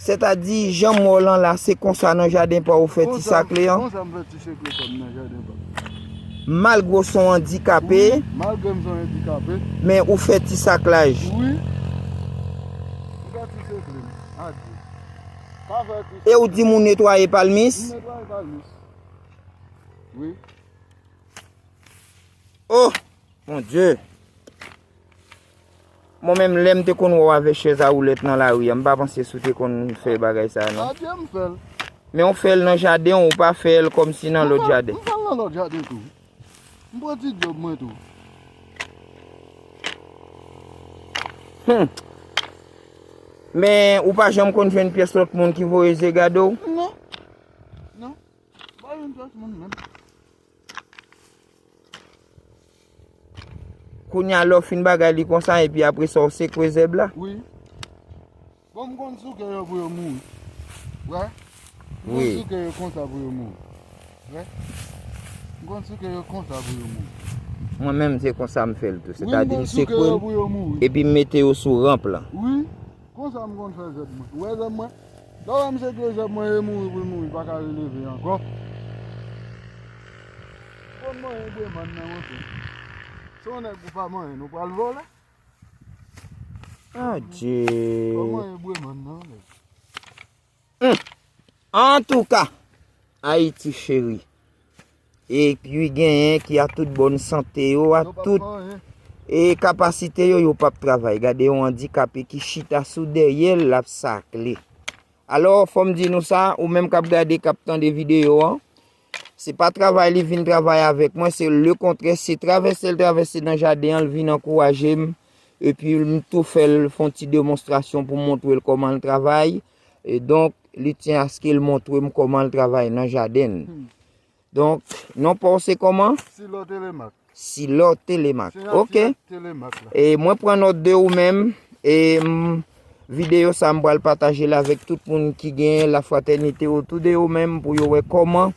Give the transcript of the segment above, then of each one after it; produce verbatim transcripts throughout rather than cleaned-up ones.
Sètadi, jan m wè w lan la, se konsa nan jaden pa w ou fè ti sakle an? Konsa m fè ti sakle pa m nan jaden pa m. Malgre w se yon andikape. Wi, malgre m se yon andikape. Men ou fè ti saklaj. Wi. M fè ti sakle m. Adye. Pa fè ti sakle. E ou di m ou netwaye palmis? M netwaye palmis. Wi. Oh! Bondye! Mwen menm, lè m te konn wè w avèk chèz a woulèt nan lari a, m pa panse si w te konn fè bagay sa a, non. Adye, m fè l. Men w fè l nan jaden w, ou pa fè l kòmsi nan lòt jaden. M fè l nan lòt jaden tou. M pran ti djòb mwen tou. Hmm. Men ou pa janm konn jwenn pyès lòt moun ki voye zye gade w? Non. Non. Pa jwenn pyès moun menm. Kounye a, lè w fin bagay li konsa, epi apre sa, w sekwe zèb la? Wi. Bon, m konn souke yo pou yo mouri. Wè? M konn souke yo konsa pou yo mouri. Wè? M konn souke yo konsa pou yo mouri. Mwen menm, se konsa m fè l tou. Sètadi, m sekwe l, epi m mete yo sou ranp lan. Wi. Konsa m konn fè zèb mwen. Ou wè zèb mwen? Lè w wè m sekwe zèb mwen, e mouri pou l mouri, pa ka releve ankò. Konn manyen bwemann nan, monchè. Se yon nèg ou pa manyen, nou pral vòlè. Adye. Konn manyen bwemann nan, nèg. Hmm. Antouka, Ayiti cheri. Epi genyen ki a tout bòn sante yo, a tout e kapasite yo, yo p ap travay. Gade yon andikape ki chita sou dèyè l, l ap sakle. Alò, fò m di nou sa, ou menm k ap gade, k ap tande videyo an, se pa travay li vin travay avèk mwen, se lekontrè, se travèse l travèse nan jaden an, l vin ankouraje m. Epi m tou fè l fè yon ti demonstrasyon pou m montre l kòman l travay. E donk, li tyen aske l montre m kòman l travay nan jaden l. Hmm. Donk, non pa w se kòman? Silò Telemak. Silò Telemak. Ok. Silò Telemak la. E mwen pran nòt de ou menm. E m, videyo sa a, m pral pataje l avèk tout moun ki gen lafratènite otou de yo menm pou yo wè kòman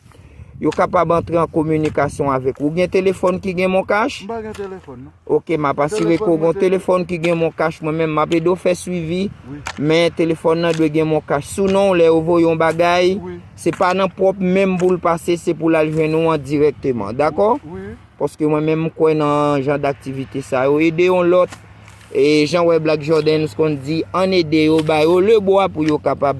yo kapab antre an kominikasyon avèk ou. Ou gen telefòn ki gen MonCash? M pa gen telefòn, non. Ok, m ap asire ke w gen yon telefòn ki gen MonCash, mwen menm m ap ede w fè swivi. Wi. Men telefòn nan dwe gen MonCash sou non w lè yo voye yon bagay. Wi. Se pa nan pwòp men m pou l pase, se pou l al jwenn ou an dirèkteman. Dakò? Wi. Paske mwen menm m kwè nan jan daktivite sa yo. Ede yon lòt. E jan w wè Black Jordens konn di, ann ede yo, ba yo lebwa pou yo kapab